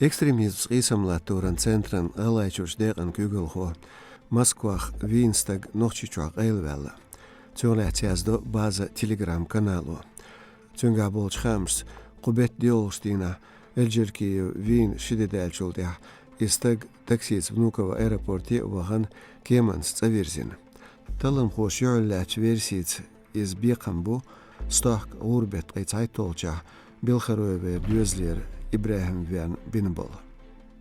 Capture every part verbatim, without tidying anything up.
Экстремизмца къийсам латторан центран ГӀалгӀайчуьрчу декъан куьйгалхо, Москвах вийна стаг Нохчийчохь къайлаваьлла. Цунах лаьцна яздо База Telegram-канало. Цуьнгахь болчу хаамашца, кху беттан доьалгӀачу дийнахь Эльджеркиев вийна ши де даьллачул тӀаьхьа и стаг таксица Внуково аэропорте а вахана, кеманца цӀа вирзина. Талламхоша юьхьарлаьцначу версица, иза бекхам бу, стохка гӀуран беттан ткъе цхьайтталгӀачохь Белхароевера доьзалера ИбрахӀим веана бина болу.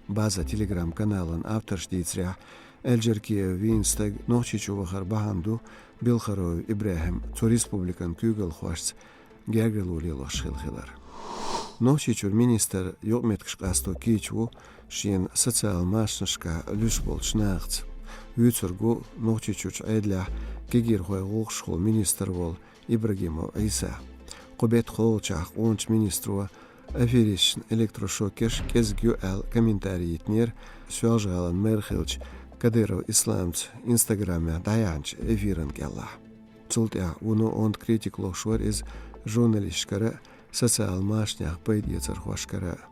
База Telegram-каналан авторша дийцарехь, Эльджеркиев вийна стаг Нохчийчу вахар бахьана ду Белхароев ИбрахӀим цу республикан куьйгалхошца гергарло лелош хилла хилар. Нохчийчуьра министр юкъаметтигаш къасто кийча ву шена социал машанашкахь луьйш болчу нахаца. Вуьйцург ву Нохчийчуьрчу Ӏедалехь кегийрхойн гӀуллакхашкахула министр волу Ибрагимов Ӏийса. Кху беттан кхоалгӀачохь къоначу министро аферисташна электрошокерш а кӀезиг ю аьлла комментарий йитинера Соьлжа-ГӀалин мэр хиллачу Кадыров Исламца Instagram-ехь дӀаяьхьначу эфиран кӀелахь. Цул тӀаьхьа вуно онда критика лохуш вара иза журналисташкара а, социал машанех пайдаэцархошкара а.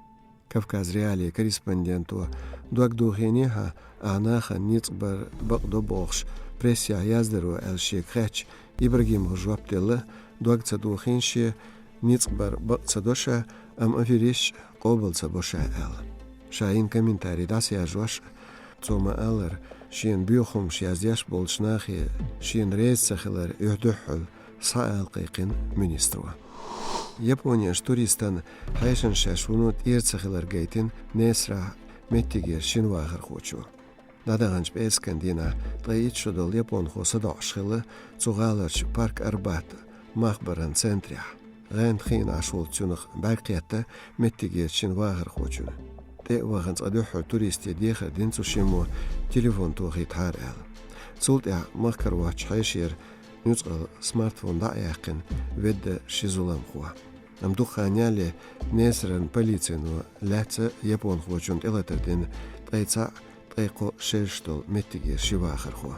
Кавказ.Реалии корреспонденто дог дохийна хьан, ахь нахана ницкъ бар бакъдо бохуш, прессехь яздаро аьлла шега хаьттича, Ибрагимова жоп делла, дог ца дохийна шен, ницкъ бар бакъ ца до ша, амма аферисташ къобал ца бо ша аьлла. Ша йина комментарий дӀасаяржош а, цо ма-аллара, шена боьха хӀумаш яздеш болчу нахе шена реза ца хилар юьхь-дуьххьал схьа ала кхайкхина министро. Японерчу туристан хьешана шаьш вуно тӀера ца хилар гайтина Несарахь меттигерчу шина вахархочо. ДӀадаханчу пӀераскан дийнахь ткъе итт шо долу японхо садоӀуш хилла цу гӀаларчу Парк Арбат махбаран центрехь. ГӀенах хиъна Ӏаш волчу цунах бӀаьрг кхетта меттигерчу шина вахархочунна. ТӀе а вахана, цкъа дуьххьара туристе дехар дина цу шиммо, телефон тохийтахьара аьлла. Цул тӀаьхьа махкара воцчу хьешера нуьцкъала смартфон дӀа а яьккхина, ведда ши зуламхо. Амма дукха хан ялале Несаран полицино лаьцна японхочунна тӀелатар дина ткъе цхьаъ, ткъе кхо шераш долу меттигера ши вахархо.